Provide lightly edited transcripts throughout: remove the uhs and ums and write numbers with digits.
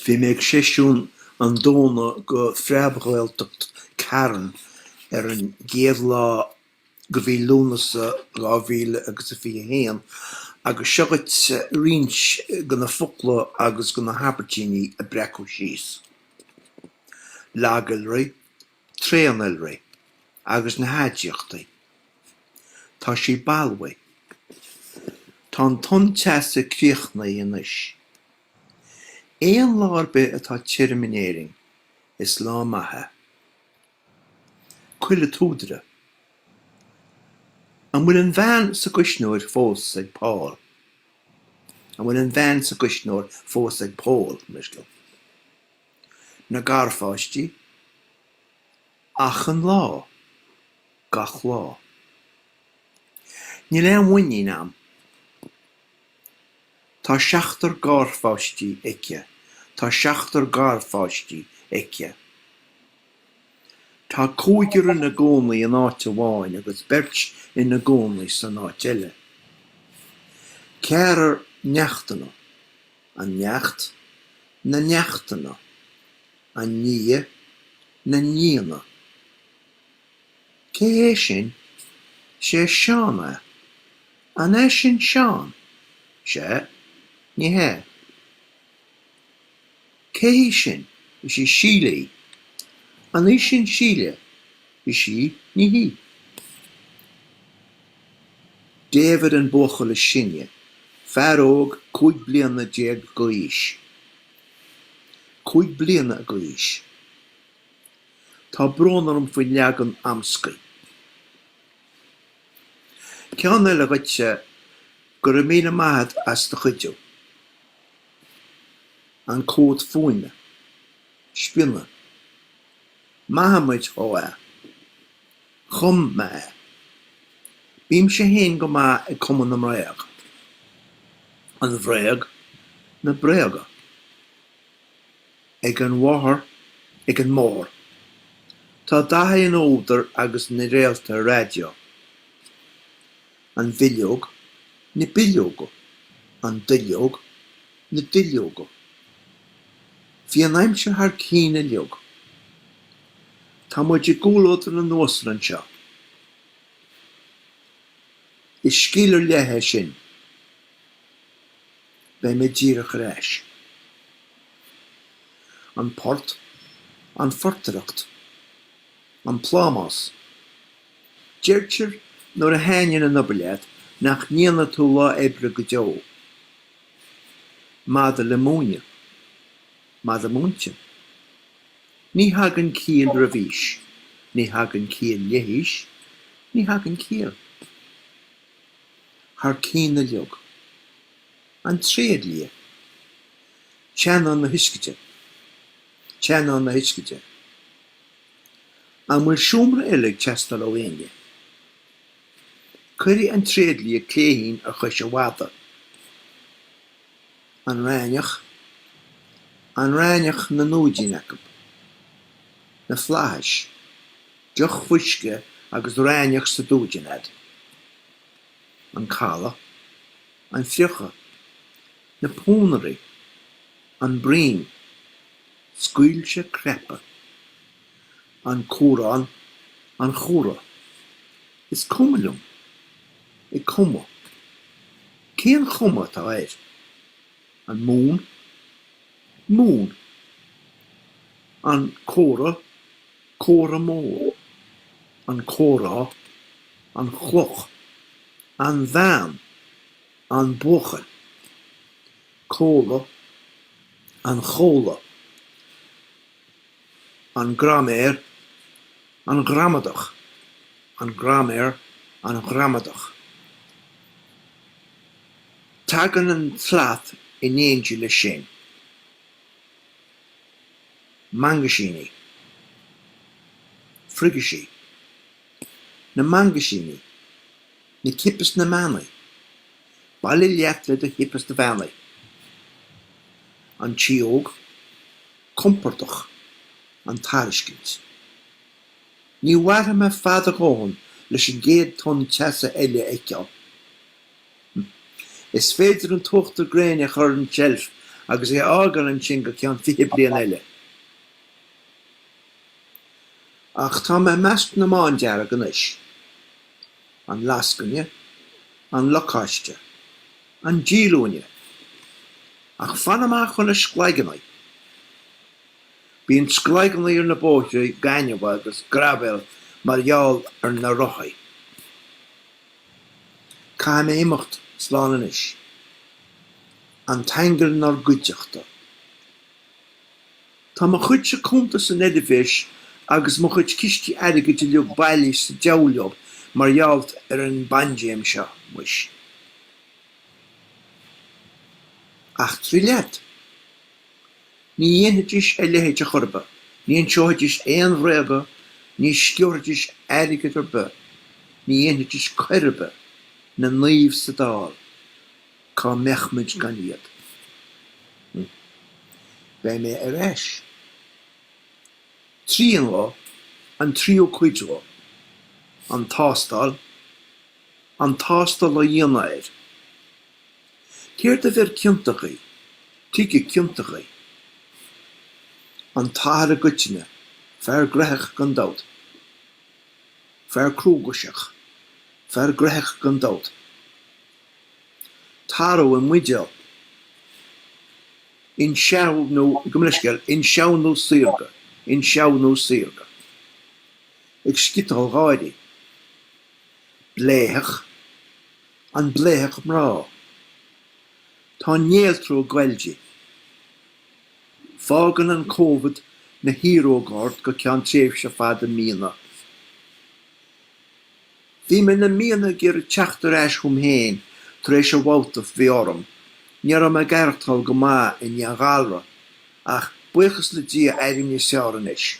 Bhí mé ag seisiún an Domhnaigh go Phreab-Ghaeltacht Carn ar an gcéad lá go mhí Lúnasa 2021 agus seo dhuit roinnt de na focla agus de na habairtíní a breacadh síos. Lagiolraí, tréaniolraí, agus na haidiachtaí. Tá sí balbh. Tá an tonn teasa críochnaithe anois. Aon lá ar bith atá tirim in Éirinn, is lá maith é. Cuileadh t-údaire. An bhfuil an bhean sa gcuisneoir fós ag Paul? An bhfuil an bhean sa gcuisneoir fós ag Pól? Na garpháistí. Achan lá. Gach lá. Níl aon mhuinín a'm. Tá seachtar garpháistí aici. Tá seachtar garpháistí aici. Tá cúigear ina gcónaí in áit amháin agus beirt ina gcónaí san áit eile. Ceathrar neachtanna. An neacht, na neachtanna. An nia, na nianna. Cé hé sin? Sé Seán é. An é sin Seán? Sea. Ní hea. Cé hí sin? Is í Síle í. An í sin Síle? Is í. Ní hí. David an buachaill is sine, fear óg 15 bliana d'aois. 5 bliana d'aois. Tá brón orm faoin leagan amscaí. Ceann eile dhuitse, go raibh míle maith a't as do chuidiú. An comhad fuaime. Spionnadh. Maithfidh muid dhó é. Chum mé é. Bímse fhéin go maith ag cumadh na mbréag. An bhréag, na bréaga. Ag an mháthair, ag an mbóthar. Tá Daithí ina údar agus ina réalta raidió. An bhileog, na bileoga. An duilleog, na duilleoga. Bhí an aimsir thar cinn uilig. Tá muid i gcomhluadar na n-uasal anseo. Is scil ar leith é sin. Beidh mé díreach ar ais. An port, an phortaireacht, an plámás. Deirtear nuair a thaitníonn an obair leat nach ndéanfaidh tú lá oibre go deo. Madadh le múineadh. Madadh múinte. Ní thagann ciall roimh aois. Ní thagann ciall le haois. Ní thagann ciall. Thar cinn uilig. An tréidlia. Teannán na huiscide. Teannán na huiscide. An bhfuil seomra eile ag teastáil ó éinne? Cuirfidh an tréidlia cléithín ar chois an mhadaidh. An raithneach. An raithneach na núidín acu. Na flaithis. Deoch fuisce agus raithneach sa dúidín a'd. An caladh. An friochadh. Na pónairí. An broinn. Scaoilte cnaipe. An cúrán. An chumhra. Is cuma liom. Ag cumadh. Cén chuma atá air? An mún. Mún. An comhra. Comhra mór. An comhrá. An chloch. An bhean. An buachaill. Comhla. An chomhla. An graiméar. An ghramadach. An graiméar. An ghramadach. Tagann an tslat in éindí leis sin. Mangaisíní. Frigisí. Na mangaisíní. Na cip is na manaí. Bailigh leat le do chip is do mhanaí. An tsidheog. Compordach. An tairiscint. Ní mhairfidh mé fada a dhóthain leis an gcéad tonn teasa eile a fheiceáil. Is féidir an t-uachtar gréine a chur ar an tseilf. Agus é a fhágáil ansin go ceann 20 bliain eile. Ach tá mé i measc na mbándearg anois. An lascaine, an lacáiste, an díolúine. Ach fan amach ó na sclaigeanna. Bíonn sclaigeanna ar na bóithre gainimhe agus graibhéil mar gheall ar na rothaí. Caithfidh mé imeacht, slán anois. An t-aingeal inár gcuideachta. Tá mo chuidse cuntas san Eilvéis agus mo chuid cistí airgid uilig bailithe sa diabhal leo mar gheall ar an bpaindéim seo, muis. Eachtraí leat. Ní dhéanfaidís a leithéid ar chor ar bith, ní inseoidís aon bhréaga, ní sciúrfaidís airgead ar bith, ní dhéanfaidís coir ar bith, na naoimh sa Dáil, cá mbeadh muid gan iad? Beidh mé ar ais. Trian dho, an tríú cuid dho, an tástáil, an tástáil á dhéanamh air. Céard a bheir ciontach í? Tuige ciontach í? An t-athair i gcoitinne, fear gnoitheach gan dabht. Fear cruaghuaiseach, fear gnoitheach gan dabht. Tarbh i mbuidéal. Inseamhnú, gabh mo leithscéal, inseamhnú saorga, inseamhnú saorga. Ag sciotáil gáirí. Bléitheach. An bléitheach mná. Tá an néaltrú ag goil di. Fágann an Covid na hiaróga ort go ceann tréimhse fada míonna. Bhí mé na míonna ag iarraidh teacht ar ais chugam féin tar éis an bhabhta a bhí orm, ní raibh mé ag aireachtáil go maith i ndiaidh an ghalra, ach buíochas le Dia airím níos fearr anois.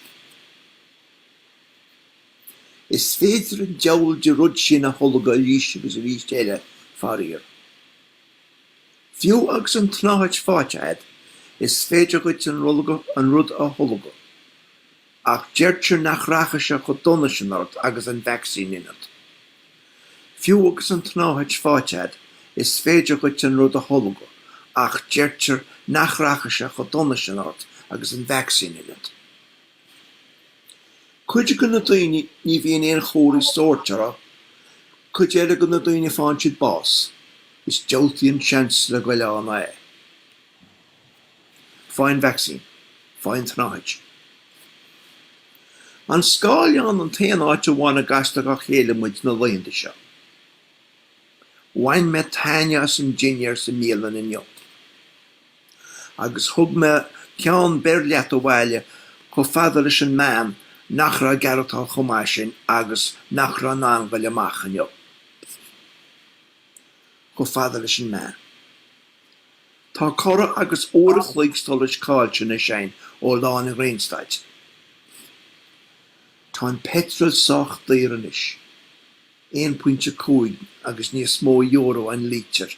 Is féidir an diabhal de rud sin a tholgadh arís agus arís eile, faraor. Fiú agus an tsnáthaid faighte agat, is féidir dhuit an rud a tholgadh. Ach deirtear nach rachaidh sé chomh dona sin ort agus an vacsaín ionat. Fiú agus an tsnáthaid faighte agat, is féidir dhuit an rud a tholgadh, ach deirtear nach rachaidh sé chomh dona sin ort agus an vacsaín ionat. Cuid de na daoine ní bhíonn aon chomharthaí sóirt orthu, cuid eile de na daoine faigheann siad bás. Is diabhaltaí an seans le goil ann é. Faigh an vacsaín. Faigh an tsnáthaid. An scáileán an t-aon áit amháin a gcastar dhá chéile muid na laethanta seo. Bhain mé taitneamh as an dinnéar sa mbialann inniu. Agus thug mé ceann beir leat abhaile chomh fada leis an mbean nach raibh ag aireachtáil chomh maith sin agus nach raibh in ann goil amach inniu. Chomh fada leis an mbean. Tá corradh agus uair a chloig solais caillte anois againn ó lá an ghrianstad. Tá an peitreal sách daor anois. 1.5 agus níos mó euro an lítear.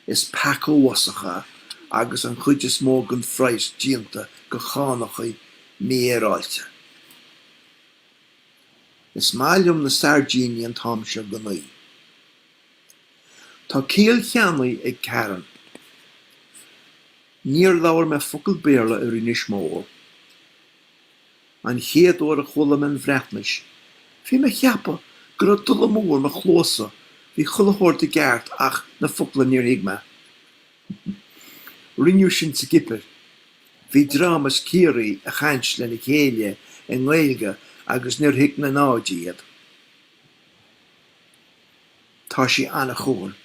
Is peaca uafásach é agus an chuid is mó den phraghas déanta de chánacha mífhéaráilte. Is maith liom na sairdíní an t-am seo den oíche. Tá ciall cheannaigh ag Karen. Níor labhair mé focal Béarla ar Inis Mór. An chéad uair a chuala mé an Bhreatnais, bhí mé ag ceapadh go raibh dul amú ar mo chluasa, bhí chuile shórt i gceart ach na focla níor thuig mé. Rinneadh sin sa gCipir. Bhí dream as Ciarraí ag caint lena chéile i nGaeilge agus níor thuig na naimhde iad. Tá sí an-chúthail.